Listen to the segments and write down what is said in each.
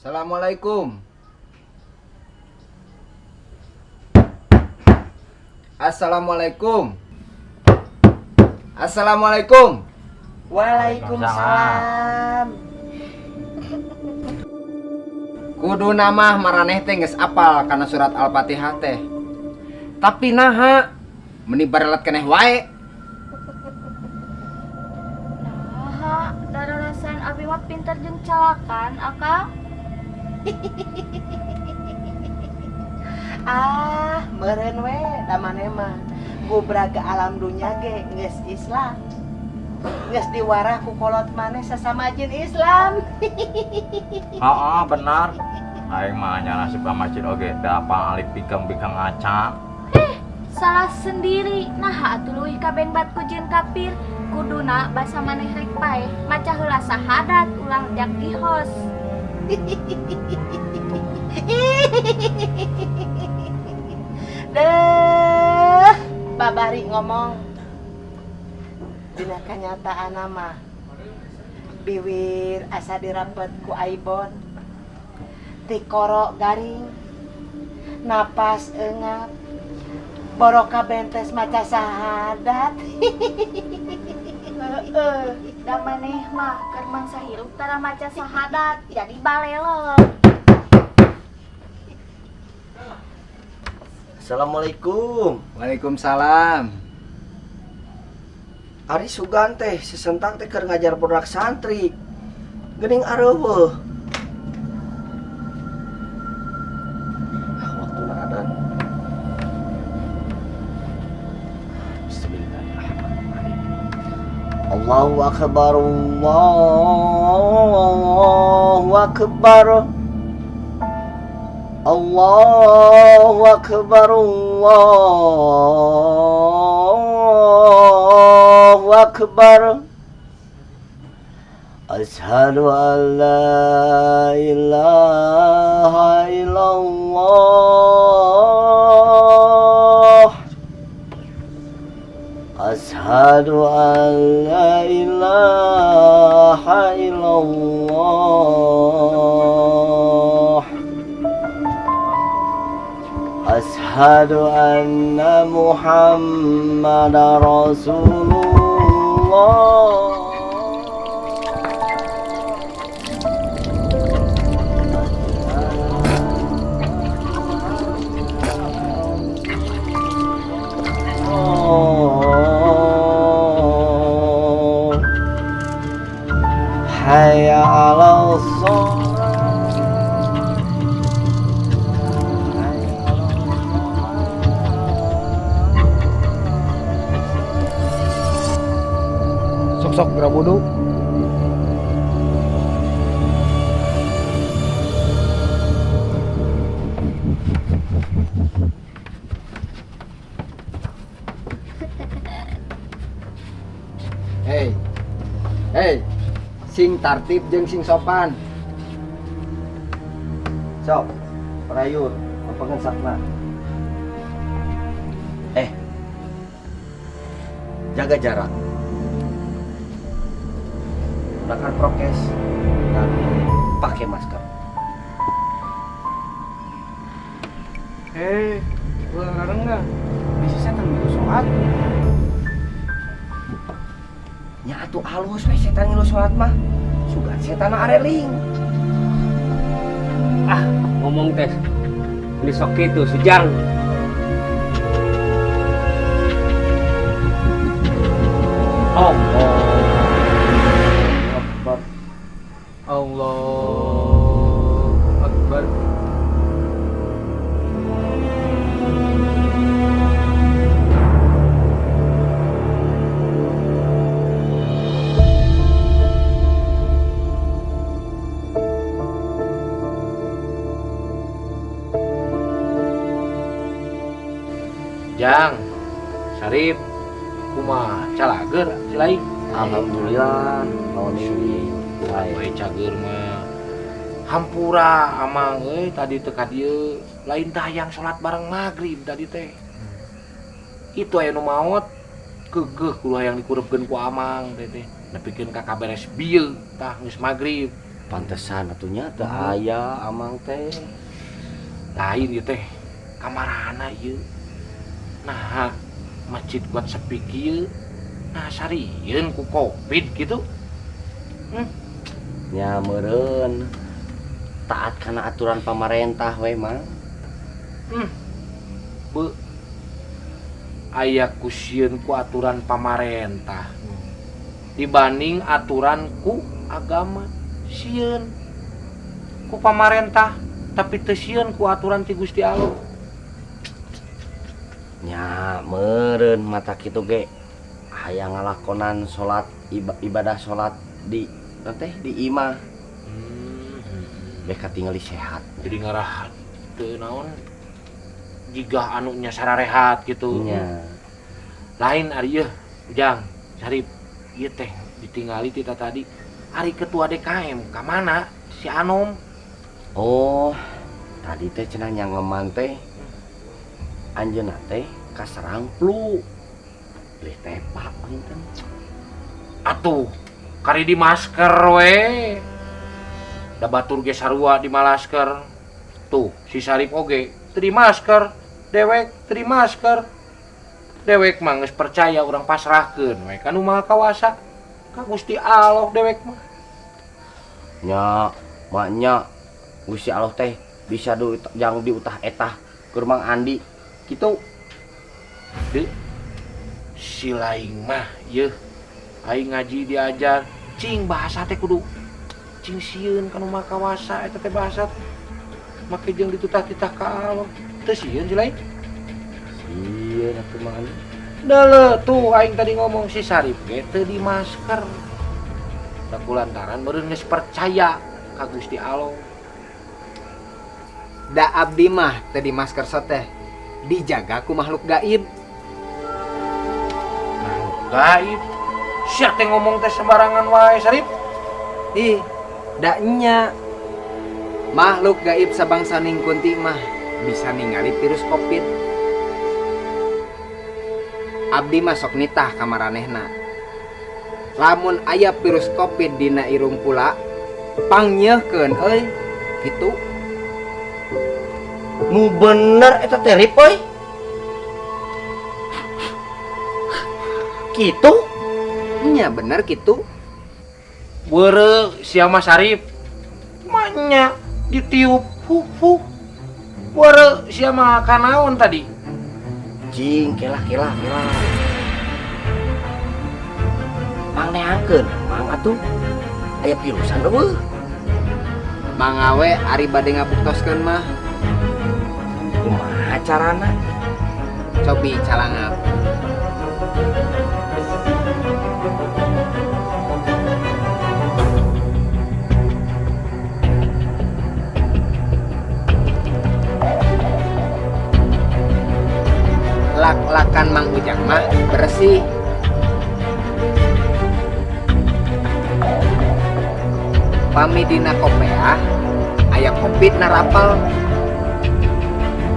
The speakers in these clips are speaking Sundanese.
Assalamualaikum. Assalamualaikum. Assalamualaikum. Waalaikumsalam. Kudu nama maraneh teh geus apal kana surat Al-Fatihah teh. Tapi naha meni barelet keneh wae. Naha dararasan abi mah pinter jeung calakan akang. Ah, meureun we da maneh mah gubrag alam dunya ge geus Islam. Geus diwarah ku kolot maneh sasama jin Islam. Heeh, benar. Aing mah nya nasib ka masjid oge da apal alif bikang-bikang acan. Salah sendiri. Naha atuh leuwih kabengbat ku jin kafir. Kuduna basa maneh rek paeh maca heula sahadat ulah jak dihos. Deh, babari ngomong. Dina kanyataan mah biwir asa dirapet ku aibon. Tikoro garing, napas engap, boroka bentes maca sahadat. Heeh, da maneh mah keur mangsa hirup tara maca sahadat jadi balelo. Assalamualaikum. Waalaikumsalam. Ari sugan teh sesentang teh keur ngajar budak santri. Geuning areuweuh. Ah, waktuna adan. Bismillahirrahmanirrahim. Allahu akbar, Allahu akbar. Allahu akbar, Allahu akbar. Ashhadu an la ilaha illallah. Ashhadu an la ilaha illallah. Ashhadu anna Muhammadar Rasulullah. Hayya 'alal shalah. Sok-sok geura wudu. Sing tartib jeung sing sopan. Sok, prayun, lempengan sakna. Eh, jaga jarak. Gunakan prokes dan pakai masker. Hei, ulah ngareng bisa setan ngilu sholat. Nya atuh alus we setan ngilu sholat mah. Sugan setan areling. Ah, ngomong teh. Ini sok kitu sejang. Allah Akbar. Allah Akbar. Jang, Sarip, kumaha calager si lain. Alhamdulillah, naon deui. Bae cager mah. Hampura amang euy tadi teu ka dieu, lain tah hayang salat bareng magrib tadi teh. Itu aya nu maot keukeuh kudu hayang dikurepkeun ku amang teh teh. Nepikeun ka kaberes bieu tah geus magrib. Pantesan atuh nya teu aya amang teh. Lain ieu teh kamarana ieu. Nah, masjid kuat sepi kieu. Nah, sarieun ku Covid gitu. Nya meureun taat kana aturan pamarentah we mah. Be aya ku sieun ku aturan pamarentah dibanding aturan ku agama. Sieun ku pamarentah tapi teu sieun ku aturan ti Gusti Allah. Nya meureun mata kitu ge hayang ngalakonan salat ibadah salat di teh di imah. Beh katingali sehat. Jadi ngarah teu naon jigah anu nya sararehat gitu. Nya. Lain ari yeuh Ujang, Sarip ieu teh ditingali ti tadi ari ketua DKM ka mana si Anom? Oh, tadi teh cenah nyangeman teh anjeunna teh kaserang flu. Lih tepak punten. Atuh, kari di masker we. Da batur ge sarua di malasker. Tuh, si Sarip oge teu di masker, dewek teu di masker. Dewek mah geus percaya urang pasrahkeun we ka nu Maha Kawasa. Ka Gusti Allah dewek mah. Nya, maknya Gusti Allah teh bisa jang diutah etah keur Mang Andi kitu. Deuk si laing mah yeuh aing ngaji diajar cing bahasa teh kudu cing sieun ka nu Maha Kawasa eta teh bahasa make jeung ditutah-titah ka Allah teu sieun si laing. Sieun atuh Mang Andi. Deuleu tuh aing tadi ngomong si Sarip ge teu di masker. Da kulantaran meureun geus percaya ka Gusti Allah. Da abdi mah teu di masker soteh dijaga ku makhluk gaib. Makhluk gaib? Sia teh ngomong teh sembarangan wae Sarip. Ih, da nya. Makhluk gaib sabangsa ning kunti mah bisa ningali virus Covid. Abdi mah sok nitah ka maranehna. Lamun aya virus Covid dina irung pula, pangnyeuhkeun euy, kitu. Nu bener eta teh Rip euy. Kitu? Nya bener kitu. Weureuh sia mah Sarip. Manya ditiup hu hu. Weureuh sia mah kanaon tadi? Cing kelah kelah kelah. Pangneangkeun mang atuh. Aya virusan eueuh. Mangawe ari bade ngabuktoskeun mah. Kumaha carana? Cobi calangap. Lak-lakan Mang Ujang mah bersih. Pami dina kopeah aya Covid narapal.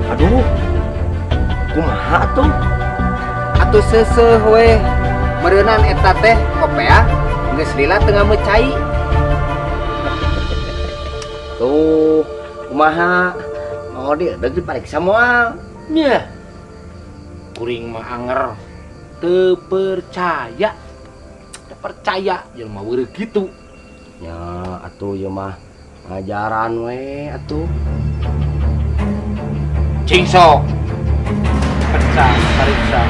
Aduh. Kumaha tuh? Atuh seuseuh we. Meureunan eta teh kopeah geus lila teu ngameu cai. Tuh, kumaha? Mang Odi deuk dipariksa moal. Nya. Kuring mah anger teu percaya. Teu percaya jelema weureuh kitu. Ya, atuh ieu mah ngajaran we atuh. Cing sok. Periksa, periksa.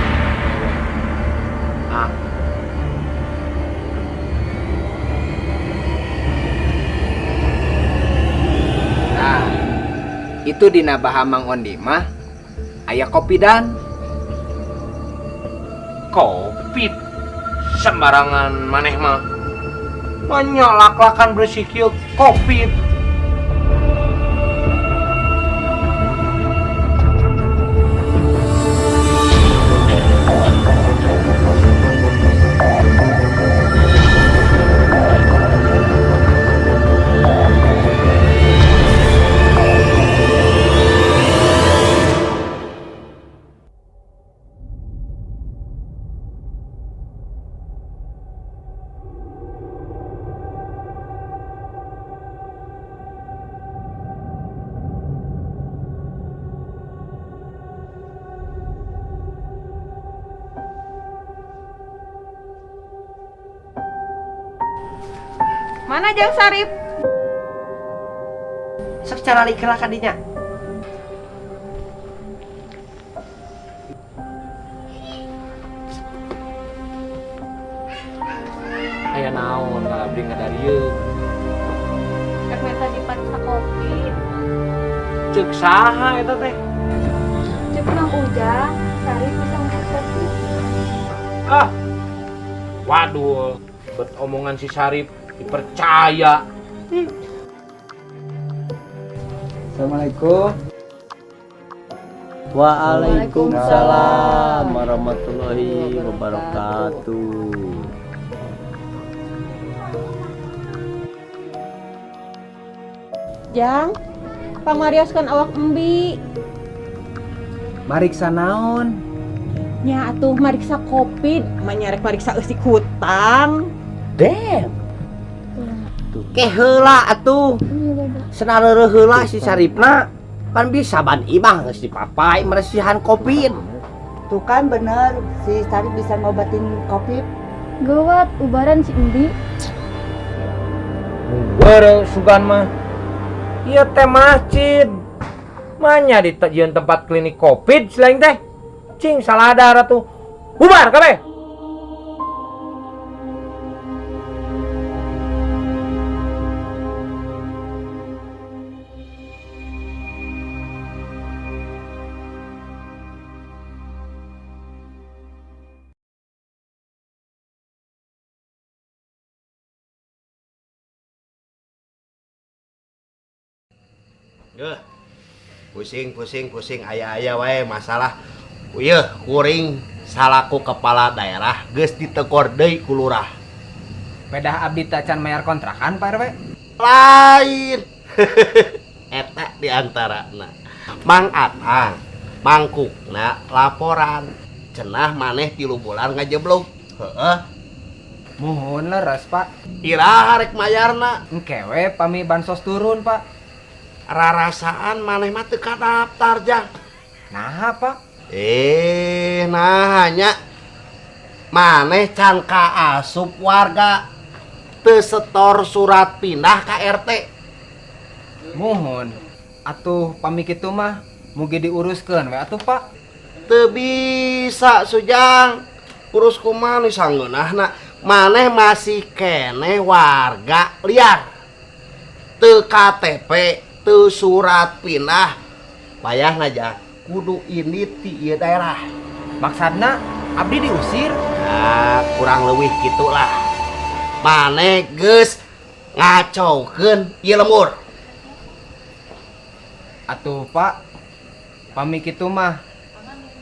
Ah. Nah, itu dina baha Mang Ondi mah aya kopidan. Covid sembarangan maneh mah. Banyak lak-lakan bersih kieu Covid. Mana Jang Sarip? Sok cara likela ka dinya. Aya naon ka abdi ngadarieu? Rek minta dipariksa Covid. Ceuk saha eta teh? Ceuk Mang Ujang, Sarip bisa ngurus Covid. Ah. Waduh, bet omongan si Sarip dipercaya. Assalamualaikum. Waalaikumsalam warahmatullahi wabarakatuh. Jang, pamarioskeun awak embi. Mariksa naon? Nya atuh mariksa Covid, mah nyarek mariksa eusi hutang. Damn. Ke heula atuh. Senareureun heula si Saripna pan bisa ban imah geus dipapai meresihan Covid. Tuh kan bener si Sarip bisa ngobatin Covid. Gawat ubaran si Embi. Weureuh sugan mah. Ieu teh masjid. Manya di jieun tempat klinik Covid selain teh. Cing saladar atuh. Bubar kabeh. Duh. Pusing, pusing, pusing, aya-aya wae masalah. Ieu kuring salaku kepala daerah geus ditegor deui ku lurah. Pedah abdi tacan mayar kontrakan Pak RW. Lain. Eta di antarana. Mang Atang, mangkukna laporan. Cenah maneh 3 bulan ngajeblog. Heeh. Muhun leres Pak. Iraha rek mayarna? Engke we pami bansos turun Pak. Rarasaan maneh mah teu kadaftar Jang. Naha Pak? Nah nya maneh can kaasup warga teu setor surat pindah ka RT. Muhun atuh pami kitu mah mugi diuruskeun we atuh Pak. Teu bisa Sujang. Urus kumaha nu sanggeunahna maneh masih keneh warga liar. Teu KTP, teu surat pindah. Payahna Jang, kudu ini ti ieu daerah. Maksudna abdi diusir? Nah, kurang leuwih gitulah. Maneh geus ngacaukeun ieu lembur. Atuh Pak, pami kitu mah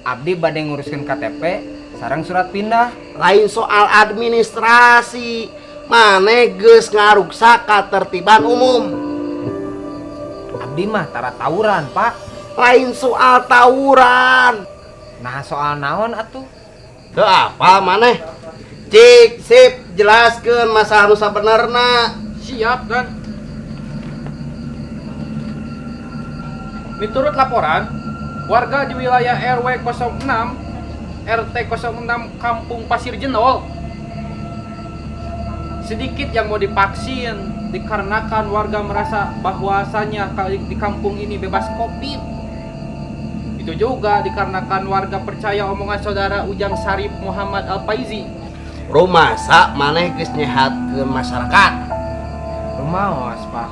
abdi bade nguruskeun KTP sareng surat pindah. Lain soal administrasi. Maneh geus ngaruksak katertiban umum. Abdi mah tara tawuran, Pak. Lain soal tawuran. Nah, soal naon atuh? Teu apa maneh? Cik, sip, jelaskeun masalah nu sabenerna. Siap, kan? Miturut laporan, warga di wilayah RW 06 RT 06 Kampung Pasir Jenol sedikit yang mau divaksin dikarenakan warga merasa bahwasanya di kampung ini bebas Covid. Itu juga dikarenakan warga percaya omongan saudara Ujang Sarip Muhammad Al-Faizi. Rumasa maneh geus nyehatkeun masyarakat. Rumaos, Pak.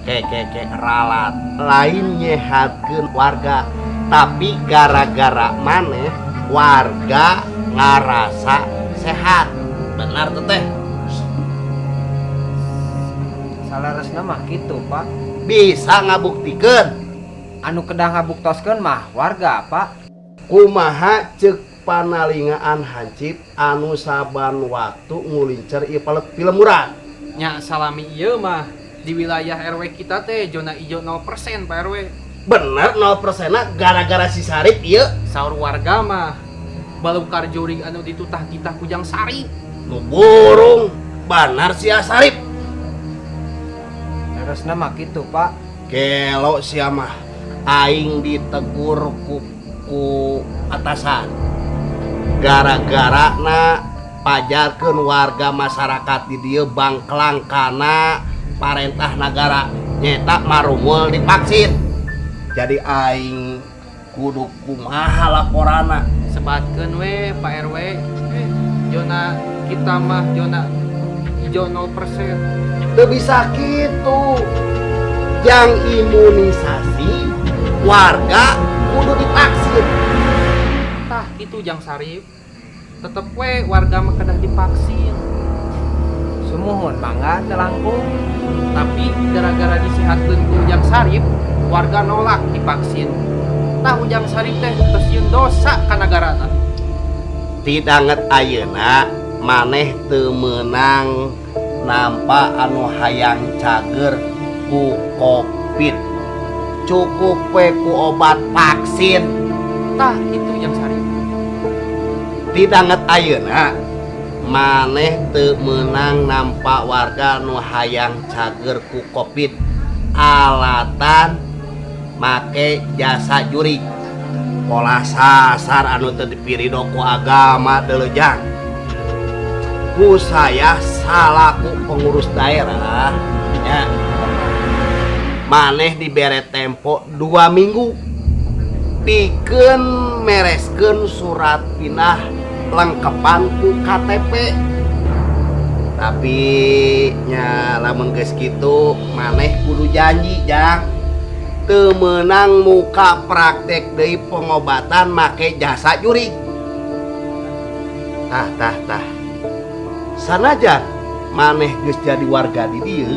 Ke ke ke ralat lain nyehatkeun warga, tapi gara-gara maneh warga ngarasa sehat. Benar tuh teh? Salaresna mah kitu, Pak. Bisa ngabuktikeun. Anu kedah ngabuktoskeun mah warga, Pak. Kumaha ceuk panalingaan hancip anu saban waktu ngulincer ieu pilemuran. Nya salami ieu mah di wilayah RW kita teh zona ijo 0% Pak RW. Bener 0% gara-gara si Sarip ieu. Saur warga mah balukar jurig anu ditutah-titah ku Jang Sarip. Nu burung banar sia Sarip. Leresna mah kitu, Pak. Gelo sia mah aing ditegur ku atasan. Gara-gara na pajarkeun warga masyarakat di dieu bangklang kana parentah nagara nyeta marumul divaksin. Jadi aing kudu kumaha laporana. Sebatkeun we Pak RW. Zona kita mah zona hijau 0%. Teu bisa kitu. Yang imunisasi warga kudu divaksin. Tah kitu Jang Sarip. Tetep we warga mah kedah divaksin. Sumuhun mangga teu langkung. Tapi gara-gara disehatkeun ku Ujang Sarip, warga nolak divaksin. Tah Ujang Sarip teh geus sieun dosa ka nagarana. Tidanget ayeuna maneh teu meunang nampa anu hayang cager ku Covid. Cukup we ku obat vaksin. Tah itu Jang Sarip. Tidanget ayeuna maneh teu meunang nampa warga nu hayang cager ku Covid alatan make jasa jurig. Pola sasar anu teu dipirido ku agama deuleu Jang. Ku saya salaku pengurus daerah nya, maneh dibere tempo 2 minggu pikeun mereskeun surat pindah lengkepan ku KTP. Tapi nya lamun geus kitu maneh kudu janji Jang, teu meunang muka praktek deui pengobatan make jasa jurig. Tah tah tah. Sanajan maneh geus jadi warga di dieu,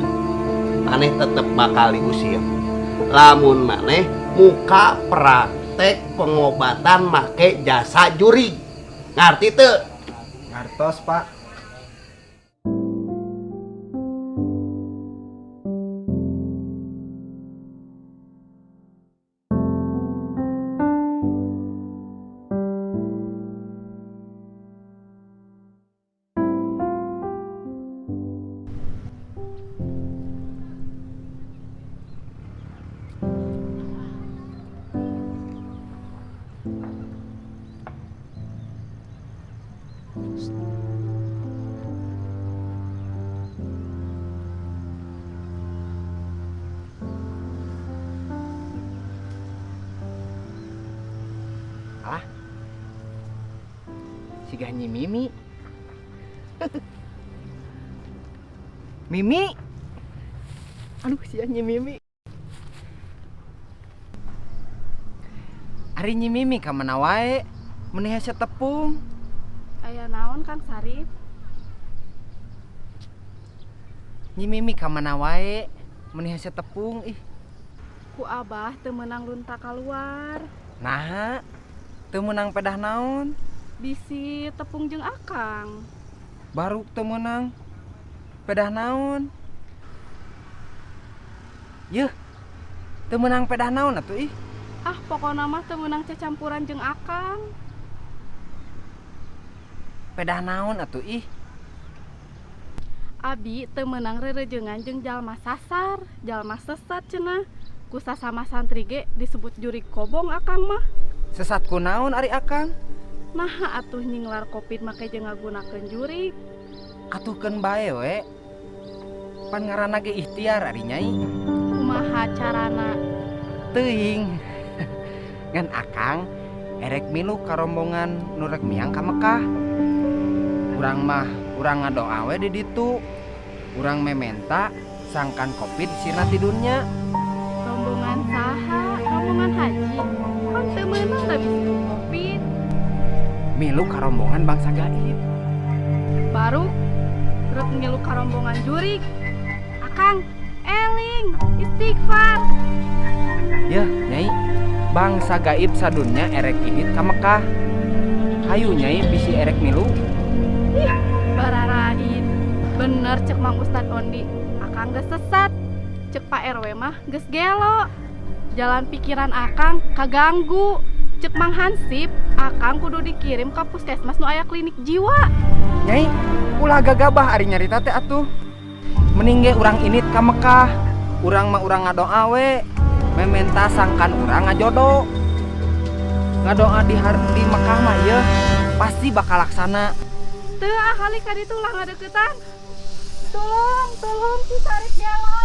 maneh tetep bakal diusir lamun maneh muka praktek pengobatan make jasa jurig. Ngarti teu? Ngartos, Pak. Alah, siga Nyi Mimi. Mimi, aduh sia Nyi Mimi. Ari Nyi Mimi ka mana wae, meuni hese tepung. Aya naon Kang Sarip? Nyi Mimi ka mana wae, meuni hese tepung ih. Ku abah teu meunang lunta kaluar. Naha, teu meunang pedah naon? Bisi tepung jeung akang. Baru teu meunang. Pedah naon? Yeuh. Teu meunang pedah naon atuh ih? Ah, pokona mah teu meunang cacampuran jeung akang. Pedah naon atuh ih? Abi teu meunang rerejengan jeung jalma sasar, jalma sesat cenah. Ku sasama santri ge disebut jurig kobong akang mah. Sesat ku naon ari akang? Naha atuh nyinglar Covid make jeung ngagunakeun jurig. Atuh keun bae we. Pan ngaranna ge ikhtiar ari Nyai. Kumaha carana? Teuing. Ngan akang erek milu ka rombongan nu rek miang ka Mekah. Urang mah urang ngadoa we di ditu. Urang mementa sangkan Covid sirna ti dunya. Rombongan saha? Rombongan haji. Kan teu meunang da bisi Covid. Milu ka rombongan bangsa gaib. Baru rek ngilu ka rombongan jurig. Akang, eling, istighfar. Yeuh, Nyai, bangsa gaib sadunya erek indit ka Mekah. Hayu Nyai bisi erek milu. Ih, bararain. Bener cek Mang Ustad Ondi, akang geus sesat. Cek Pak RW mah geus gelo. Jalan pikiran akang kaganggu. Cek Mang Hansip, akang kudu dikirim ka puskesmas nu aya klinik jiwa. Nyai, ulah gagabah ari nyarita teh atuh. Mending ge urang indit ka Mekah. Urang mah urang ngadoa we. Mementa sangkan urang ngajodo. Ngadoa di di Mekah mah yeuh pasti bakal laksana. Teu ah kali ka ditu ulah ngadeukeutan. Tolong, tolong si Sarip gelo.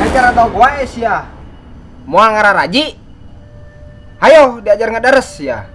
Ajar atau wae sia. Moal ngararaji. Hayo diajar ngadares sia.